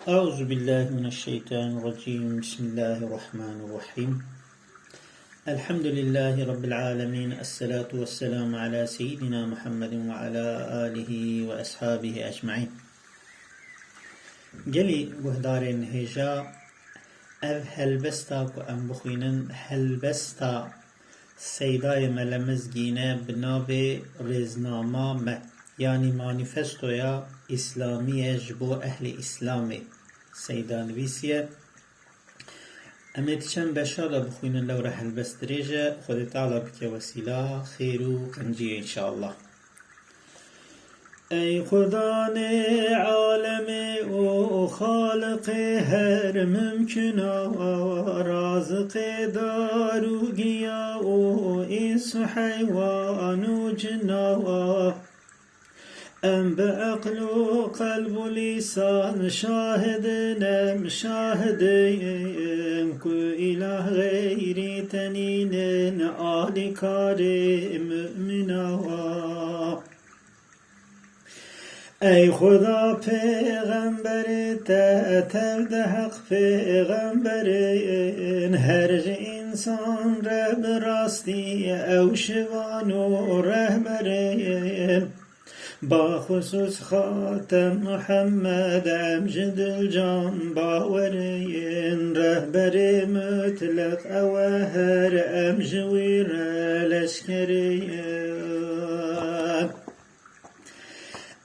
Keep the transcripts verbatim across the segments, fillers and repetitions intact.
أعوذ بالله من الشيطان الرجيم. بسم الله الرحمن الرحيم. الحمد لله رب العالمين. الصلاة والسلام على سيدنا محمد وعلى آله وأصحابه أجمعين. Gelî guhdarên hêja, ev helbesta ku em bixwînin, helbesta Seydayê Mele Mizgîn e bi navê Rêznama Me, yanî manîfestoya Îslamî ye ji bo ehlê Îslamê Seyda nivîsiye. Em ê di çend beşa de bixwînin, lewra helbest dirêj e, Xwedê Teala bike wesîla xêr û qenciyê înşallah. Ey Xudanê alemê û xaliqê her mimkuna, raziqê dar û giya û îns û heywan û cina. Em bi eql û qelb û lîsan şahidin, em şahidin ku îlah xeyrî te nînin alîkarê mumina. Ey Xuda pêxemberê te, tev de heq pêxemberin, her ji însan re bi rastî ew şivan û rehberin. Baxusûs Xatem Muhammed, em ji dil can bawerê yin, rehberê mutleq ew e her, em ji wî re leşkerê yin.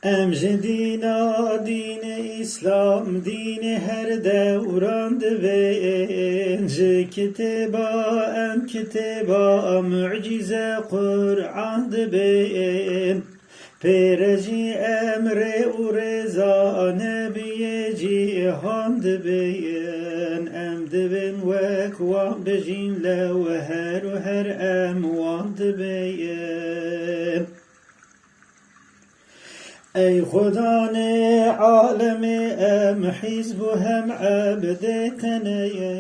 Em ji dîna, dînê Îslam, dînê her dewran dibên, ji kitêba em kitêba mucîze Qur'an dibên. Pê re jî emrê û rêza Nebiyê cîhan dibên. Em dibên wek wan bijîn, lew her û her em wan dibên. Ey Xudanê alemê, em hîzb û hem ebdê te ne ye,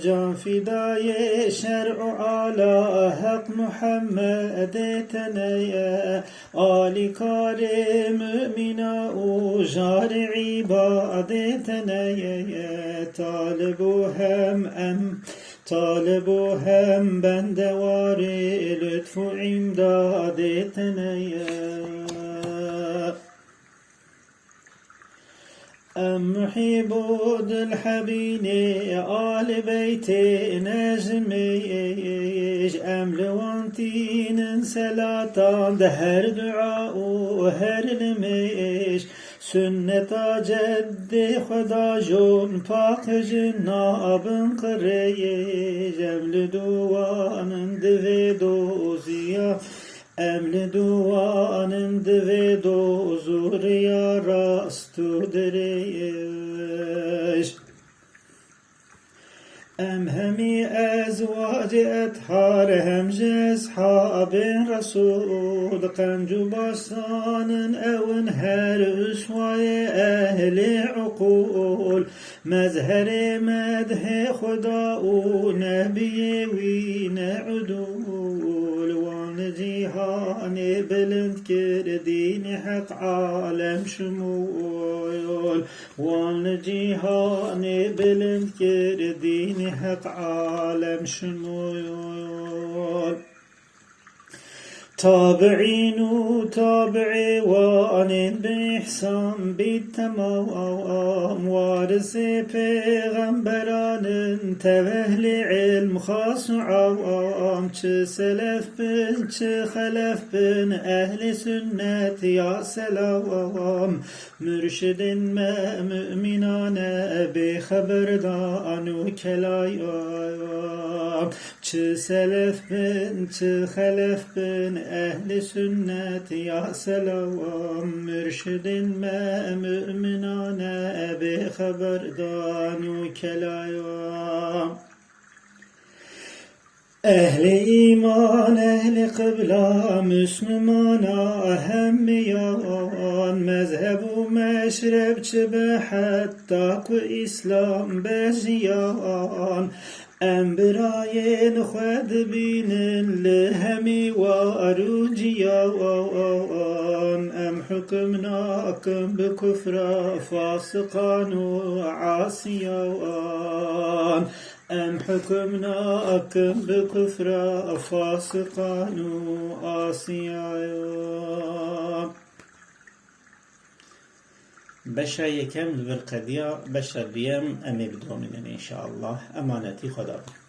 can fidayê şer û ala heq Muhemmedê te ne ye. Alîkarê mumîna û jarê îbadê te ne ye. Talib û hem em, talib û hem bendewarê lutf û îmdadê te ne ye. Em muhîb û dilhebînê Alî Beytê nejimêj, em li wan tînin selatan di her dua û her limêj. Sunneta ceddê xwe dajon paqijin nabin qirêj, em li dû wan in divê doziya. Em li dû wan in divê doz û riya rast û dirêj. Em hemî ezwacê Ethar, hem jî eshabên Resûl, qenc û baş zanin ew in her uswayê ehlê uqûl. Mezherê medhê Xuda û nebiyê wî ne udûl, wan li cîhanê bilind kir dînê heq alem şimûl. Wan li cîhanê bilind kir dînê heq alem şimûl. Tabiîn û tabiê wan ên bi îhsan bît temam, warisê pêxemberan in, tev ehlê ilm xas û awam, çi selef bin, çi xelef bin, ehlê sunnet ya selam. Murşidên me mumînan e, bêxeberdan û kelayan. Çi selef bin, çi xelef bin, ehlê sunnet ya selam. Murşidên me mumînan e, bêxeberdan û kelayan. Ehlê îman, ehlê qibla, Muslimana hemiyan, mezheb û meşreb çi be heta ku Îslam be jiyan. Em birayên xwe dibînin li hemî war û ciyawan. Em hukm nakin bi kufra fasiqan û asiyawan. Em hukm nakin bi kufra fasiqan û asiyawan. Beşa yekem li vir qediya, beşa duyem em ê bidomînin înşallah. Emanetî Xweda be.